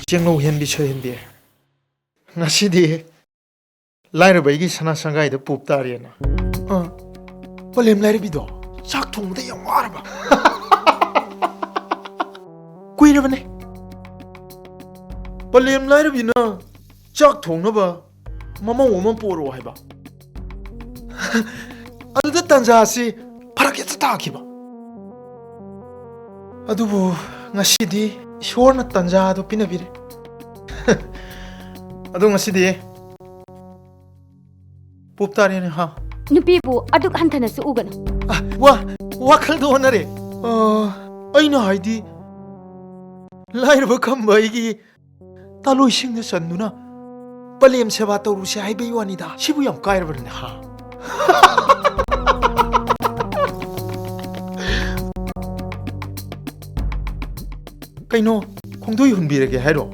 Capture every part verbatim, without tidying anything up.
ꯆꯦꯡꯂꯧ ꯍꯦꯟꯕꯤ ꯁꯣꯏꯍꯦꯟꯕꯤ꯫ ꯉꯁꯤꯗꯤ ꯂꯥꯏꯔꯕ ꯑꯩꯒꯤ ꯁꯅꯥ ꯁꯪꯒꯥꯏꯗ ꯄꯨꯞ ꯇꯥꯔꯦꯅ꯫ ꯑ, ꯄꯂꯦꯝ ꯂꯥꯏꯔꯕꯤꯗꯣ ꯆꯥꯛ ꯊꯣꯡꯕꯗ ꯌꯥꯝ ꯋꯥꯔꯕ꯫ ꯀꯨꯏꯔꯕꯅꯦ ꯄꯂꯦꯝ ꯂꯥꯏꯔꯕꯤꯅ ꯆꯥꯛ ꯊꯣꯡꯅꯕ ꯃꯃꯧ ꯑꯃ ꯄꯣꯔꯛꯑꯣ ꯍꯥꯏꯕ꯫ ꯑꯗꯨꯗ ꯇꯟꯖꯥꯁꯤ ꯐꯔꯛ ꯍꯦꯛꯇ ꯇꯥꯈꯤꯕ꯫ ꯑꯗꯨꯕꯨ ꯉꯁꯤꯗꯤ ꯏꯁꯣꯔꯅ ꯇꯟꯖꯥ ꯑꯗꯨ ꯄꯤꯅꯕꯤꯔꯦ꯫ ꯑꯗꯣ ꯉꯁꯤꯗꯤ ꯄꯣꯞ ꯇꯥꯔꯦꯅꯦ, ꯍꯥ? ꯅꯨꯄꯤꯕꯨ ꯑꯗꯨꯛ ꯍꯟꯊꯅꯁꯨ ꯎꯒꯅꯨ꯫ ꯑ, ꯋꯥ-, ꯋꯥꯈꯜꯗꯣ ꯑꯣꯟꯅꯔꯦ꯫ ꯑ, ꯑꯩꯅ ꯍꯥꯏꯗꯤ, ꯂꯥꯏꯔꯕ ꯈꯝꯕ ꯑꯩꯒꯤ ꯇꯥꯂꯣꯏꯁꯤꯡꯗ ꯆꯟꯗꯨꯅ ꯄꯂꯦꯝ ꯁꯦꯕꯥ ꯇꯧꯔꯨꯁꯦ ꯍꯥꯏꯕꯒꯤ ꯋꯥꯅꯤꯗ꯫ ꯁꯤꯕꯨ ꯌꯥꯝ ꯀꯥꯏꯔꯕꯅꯦ, ꯍꯥ? ꯀꯩꯅꯣ, ꯈꯣꯡꯗꯣꯏ ꯍꯨꯟꯕꯤꯔꯒꯦ ꯍꯥꯏꯔꯣ?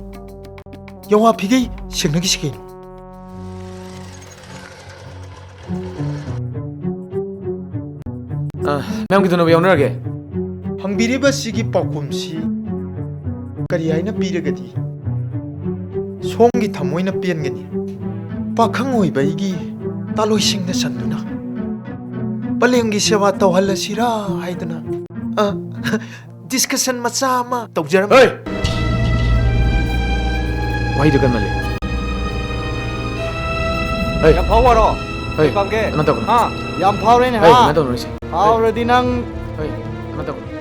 ꯌꯥꯋꯥ ꯐꯤꯒꯩ ꯁꯦꯡꯅꯈꯤꯁꯤ ꯀꯩꯅꯣ꯫ ꯑ, ꯃꯌꯥꯝ ꯀꯩꯗꯧꯅꯕ ꯌꯥꯎꯅꯔꯒꯦ? ꯍꯪꯕꯤꯔꯤꯕ ꯁꯤꯒꯤ ꯄꯥꯎꯈꯨꯝꯁꯤ ꯀꯔꯤ ꯍꯥꯏꯅ ꯄꯤꯔꯒꯗꯤ ꯁꯣꯝꯒꯤ ꯊꯃꯣꯏꯅ ꯄꯦꯟꯒꯅꯤ? ꯄꯥꯈꯪ ꯑꯣꯏꯕ ꯑꯩꯒꯤ ꯇꯥꯂꯣꯏꯁꯤꯡꯗ ꯆꯟꯗꯨꯅ ꯄꯂꯦꯝꯒꯤ ꯁꯦꯕꯥ ꯇꯧꯍꯜꯂꯁꯤꯔꯥ ꯍꯥꯏꯗꯨꯅ, ꯑ, ꯗꯤꯁꯀꯁꯟ ꯃꯆꯥ ꯑꯃ ꯇꯧꯖꯔꯝꯃꯤ꯫ ꯍꯩ! ꯋꯥꯍꯩꯗꯨ ꯀꯟꯃꯜꯂꯦ꯫ ꯍꯩ! ꯌꯥꯝ ꯐꯥꯎꯕꯔꯣ? ꯍꯩ! ꯀꯩ ꯄꯥꯝꯒꯦ? ꯑꯗꯨꯃꯥꯏꯅ ꯇꯧꯒꯅꯨ꯫ ꯍꯥ? ꯌꯥꯝ ꯐꯥꯎꯔꯦꯅꯦ, ꯍꯩ, ꯍꯥ? ꯑꯗꯨꯃꯥꯏꯅ ꯇꯧꯒꯅꯨ ꯏꯆꯦ꯫ ꯐꯥꯎꯔꯗꯤ ꯅꯪ ꯍꯩ! ꯑꯗꯨꯃꯥꯏꯅ ꯇꯧꯒꯅꯨ꯫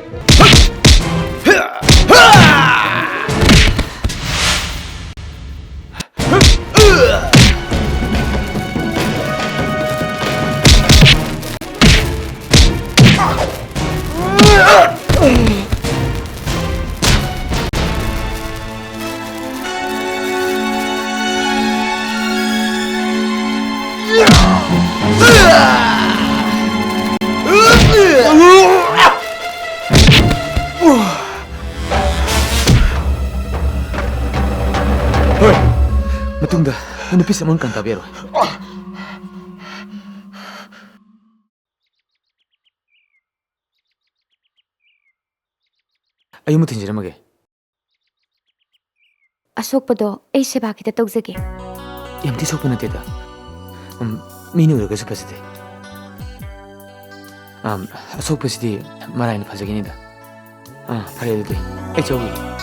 ꯍꯣꯏ, ꯃꯇꯨꯡꯗ ꯅꯨꯄꯤꯁꯦ ꯑꯃꯨꯛ ꯀꯟ ꯇꯥꯕ ꯌꯥꯔꯣꯏ꯫ ꯑꯩ ꯑꯃꯨꯛ ꯊꯤꯟꯖꯔꯝꯃꯒꯦ꯫ ꯑꯁꯣꯛꯄꯗꯣ ꯑꯩ ꯁꯦꯕꯥ ꯈꯤꯇ ꯇꯧꯖꯒꯦ꯫ ꯌꯥꯝ ꯊꯤ ꯁꯣꯛꯄ ꯅꯠꯇꯦꯗ꯫ ꯎꯝ, ꯃꯤꯅ ꯎꯔꯒꯁꯨ ꯐꯖꯗꯦ꯫ ꯑꯝ, ꯑꯁꯣꯛꯄꯁꯤꯗꯤ ꯃꯔꯥꯏꯅ ꯐꯖꯒꯅꯤꯗ꯫ ꯑꯥ, ꯐꯔꯦ ꯑꯗꯨꯗꯤ꯫ ꯑꯩ ꯆꯧꯈꯤꯒꯦ꯫